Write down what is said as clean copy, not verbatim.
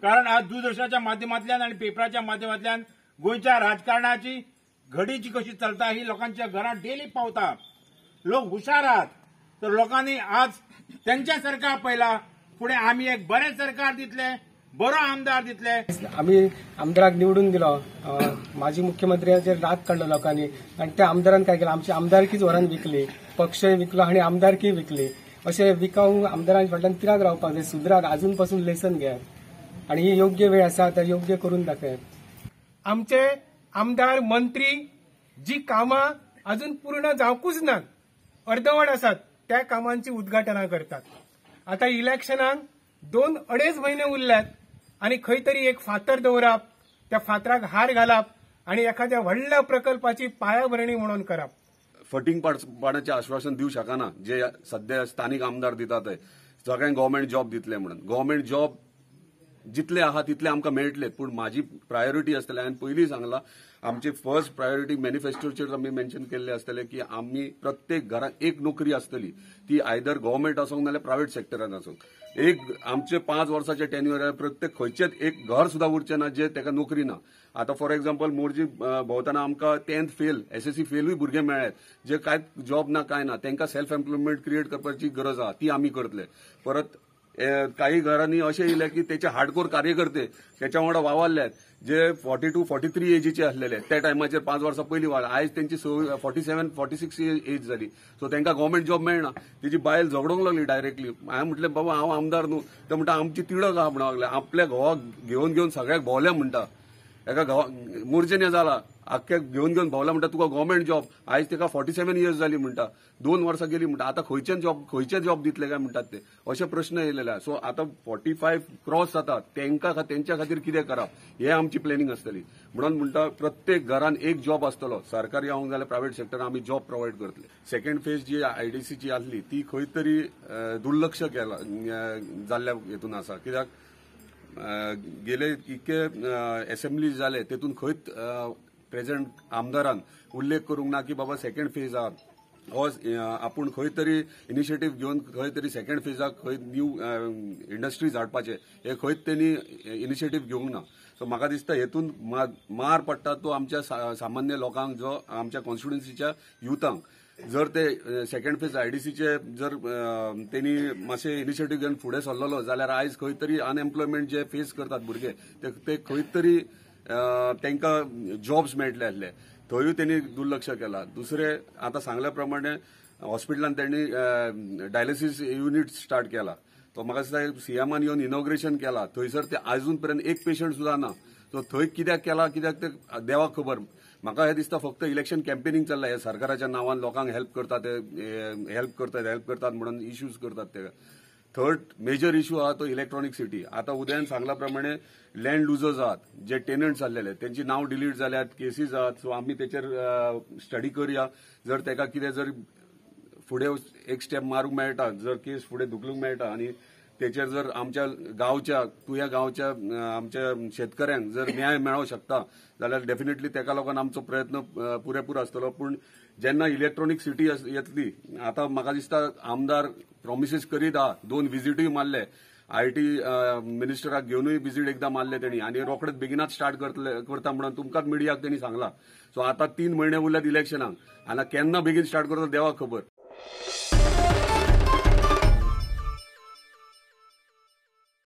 कारण आज दूरदर्शनाच्या माध्यमांतल्यान आनी पेपराच्या माध्यमांतल्यान गोंयच्या राजकारणाची घडीची कशी चलता ही लोकांच्या घरात डेली पावता. लोक हुशार आहात, तर लोकांनी आज त्यांच्या सरकार पळयला, फुडें आमी एक बरें सरकार दितले, बरो आमदार दितले. आमी आमदाराक निवडून दिलो, माजी मुख्यमंत्र्याचेर राग काडलो लोकांनी आनी त्या आमदारान काय केलं, आमची आमदारकीच व्हरून विकली, पक्षय विकलो आनी आमदारकी विकली. अशें विकावूंक आमदारांच्या फाटल्यान कित्याक रावपाक जाय? सुदराक आजून पासून लेसन घेयात आनी ही योग्य वेळ आसा तर योग्य करून दाखयात. आमचे आमदार मंत्री जी कामां अजून पूर्ण जावंकूच नात, अर्दवट आसात, त्या कामांची उद्घाटनां करतात. आता इलेक्शनाक 2-2.5 म्हयने उरल्यात आनी खंय तरी एक फातर दवरप, त्या फातराक हार घालप आनी एखाद्या व्हडल्या प्रकल्पाची पायाभरणी म्हणून करप. फटींग पाण्याचें आश्वासन दिवंक शकना जे सध्या स्थानीक आमदार दितात ते सगळ्यांक गव्हर्मेंट जॉब दितले म्हणून. गव्हर्मेंट जॉब जितले आहा तितले आमकां मेळटले, पूण म्हाजी प्रायोरिटी आसतली. हांवें पयलीं सांगलां, आमची फर्स्ट प्रायोरिटी मॅनिफेस्टोचेर आमी मेन्शन केल्ले आसतले की आमी प्रत्येक घराक एक नोकरी आसतली, ती आयदर गव्हर्मेंट आसूंक नाजाल्यार प्रायव्हेट सेक्टरान आसूंक. एक आमचे 5 वर्साचे टेन्युअर प्रत्येक खंयचेच एक घर सुद्दां उरचें ना जे ताका नोकरी ना. आतां फॉर एग्जाम्पल मोरजी भोंवतना आमकां 10th fail, SSC फेलूय भुरगे मेळ्ळ्यात जे कांय जॉब ना कांय ना, तांकां सेल्फ एम्प्लॉयमेंट क्रिएट करपाची गरज आहा, ती आमी करतले. परत काही घरांनी अशें येयलें की तेचे हार्डकोर कार्यकर्ते तेच्या वांगडा वावरल्यात जे 42 43 एजीचे आसलेले त्या टायमाचेर 5 वर्सां पयलीं वावर, आयज तेंची 47 46 एज जाली. सो तांकां गव्हर्मेंट जॉब मेळना. तेजी बायल झगडोंक लागली डायरेक्टली. हांवें म्हटलें बाबा हांव आमदार न्हू, ते म्हणटा आमची तिडक आहा म्हणूंक लागले, आपल्या घोवाक घेवन घेवन सगळ्याक भोंवल्या म्हणटा, एका घोवा मोर्जेन जाला आख्ख्या घेवन घेवन भोंवल्या म्हणटा तुका गव्हर्मेंट जॉब, आयज ताका 47 इयर्स जाली म्हणटा, 2 वर्सां गेली म्हणटा, आतां खंयचे जॉब दितले काय म्हणटात ते, अशे प्रश्न येयलेले आसा. सो आतां 45 क्रॉस जाता तेंकां तेंच्या खातीर कितें करप हें आमची प्लॅनिंग आसतली. म्हणून म्हणटा प्रत्येक घरान एक जॉब आसतलो, सरकारी आसूंक जाल्यार प्रायव्हेट सेक्टरान आमी जॉब प्रोवायड करतले. सेकंड फेज जी आयडीसीची आसली ती खंय तरी दुर्लक्ष केला जाल्ल्या हेतून आसा, कित्याक गेले इतके एसेंब्ली जाले तेतून खंयच प्रेझेंट आमदारान उल्लेख करूंक ना की बाबा सेकंड फेज आहा, हो आपूण खंय तरी इनिशिएटीव घेवन खंय तरी सेकंड फेजाक खंय न्यू इंडस्ट्रीज हाडपाचे हे खंयच तेणी इनिशिएटीव घेवंक ना. सो म्हाका दिसता हेतून मार पडटा तो आमच्या सामान्य लोकांक, जो आमच्या कॉन्स्टिट्युएन्सीच्या युथांक. जर ते सेकंड फेज आयडीसीचे जर तेणी मातशें इनिशिएटीव घेवन फुडें सरलेलो जाल्यार आयज खंय तरी अनएम्प्लॉयमेंट जे फेस करतात भुरगे ते खंय तरी तांकां जॉब्स मेळटले आसले, थंयूय तेणी दुर्लक्ष केलां. दुसरें आतां सांगल्या प्रमाणे हॉस्पिटलान तेणी डायलिसीस युनीट स्टार्ट केला, तो म्हाका दिसता सीएमान येवन इनॉग्रेशन केला, थंयसर ते आजून पर्यंत एक पेशंट सुद्दां ना. सो थंय कित्याक केला कित्याक ते देवाक खबर. म्हाका हें दिसता फक्त इलेक्शन कॅम्पेनिंग चल्लां, हे सरकाराच्या नांवान लोकांक हेल्प करतात, ते हेल्प करतात म्हणून इश्यूज करतात ते. थर्ड मेजर इश्यू आहा तो इलेक्ट्रॉनिक सिटी. आतां उदयान सांगला प्रमाणे लँड लुजर्स आहात जे टेनंट्स आसलेले तेंची नांव डिलीट जाल्यात, केसीस आहात. सो आमी तेचेर स्टडी करया, जर तेका कितें जर फुडें एक स्टेप मारूंक मेळटा, जर केस फुडें धुकलूंक मेळटा आनी तेचेर जर आमच्या गांवच्या तुया गांवच्या आमच्या शेतकऱ्यांक जर न्याय मेळोंक शकता जाल्यार डेफिनेटली तेका लागून आमचो प्रयत्न पुरेपूर आसतलो. पूण जेन्ना इलेक्ट्रॉनिक सिटी येतली, आतां म्हाका दिसता आमदार प्रॉमिसीस करीत आहा, 2 विजिटूय मारले, IT मिनिस्टराक घेवनूय विजीट एकदां मारले तेणी आनी रोखडेच बेगिनाच स्टार्ट करता म्हणून तुमकांच मिडियाक तेणी सांगला. सो आतां 3 म्हयने उरल्यात इलेक्शनाक, आनी केन्ना बेगीन स्टार्ट करता देवाक खबर.